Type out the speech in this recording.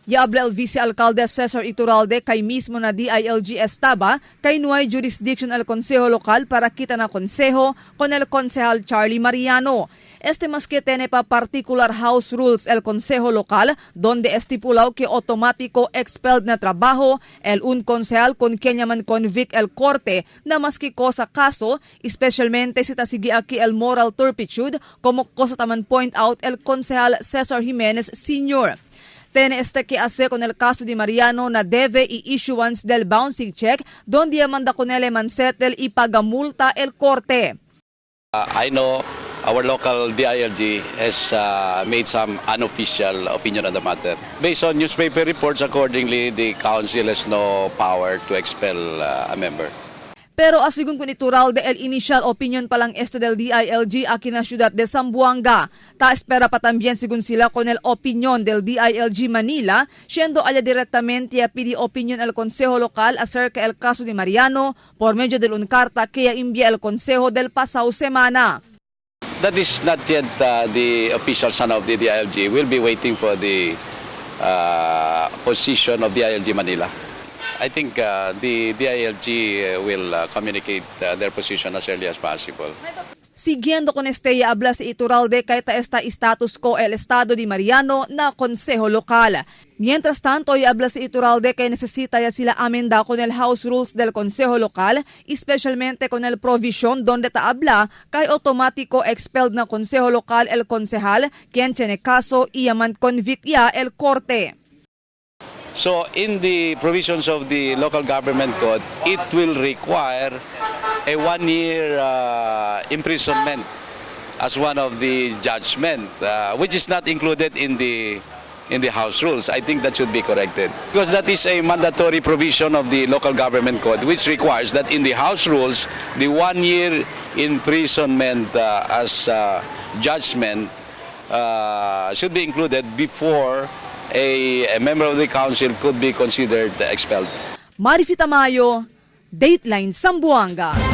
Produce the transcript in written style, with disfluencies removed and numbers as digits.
Ya habla el vicealcalde Cesar Iturralde kay mismo na DILG estaba kay no hay jurisdiction al consejo local para kita na consejo con el concejal Charlie Mariano. Este más que tiene pa particular house rules el consejo local, donde estipulado que automático expelled na trabajo el un concejal con quien man convict el corte na maski cosa caso, especialmente si tasigi aquí el moral turpitude, como cosa taman point out el concejal Cesar Jimenez Sr. Tiene este que hacer con el caso de Mariano na debe y issuance del bouncing check, donde manda con él mansettle y paga multa el corte. I know our local DILG has made some unofficial opinion on the matter. Based on newspaper reports, accordingly, the council has no power to expel a member. Pero asigun con Iturralde, el initial opinion pa lang este del DILG aquí na ciudad de Zamboanga. Ta espera pa también según sila con el opinión del DILG Manila, siendo allá directamente a pidi opinión al Consejo Local acerca el caso de Mariano por medio de un carta que envía el Consejo del pasado semana. That is not yet the official stand of the DILG. We'll be waiting for the position of DILG Manila. I think the DILG will communicate their position as early as possible. Siguiendo con este, habla si Iturralde kay ta esta status quo el estado de Mariano na consejo local. Mientras tanto, habla si Iturralde que necesita ya sila amenda con el house rules del consejo local, especialmente con el provision donde ta habla kay automático expelled na consejo local el concejal quien tiene caso y yaman convict ya el corte. So in the provisions of the local government code, it will require a one-year imprisonment as one of the judgment, which is not included in the house rules. I think that should be corrected because that is a mandatory provision of the local government code, which requires that in the house rules, the one-year imprisonment as judgment should be included before a member of the council could be considered expelled. Marifi Tamayo, Dateline Zamboanga.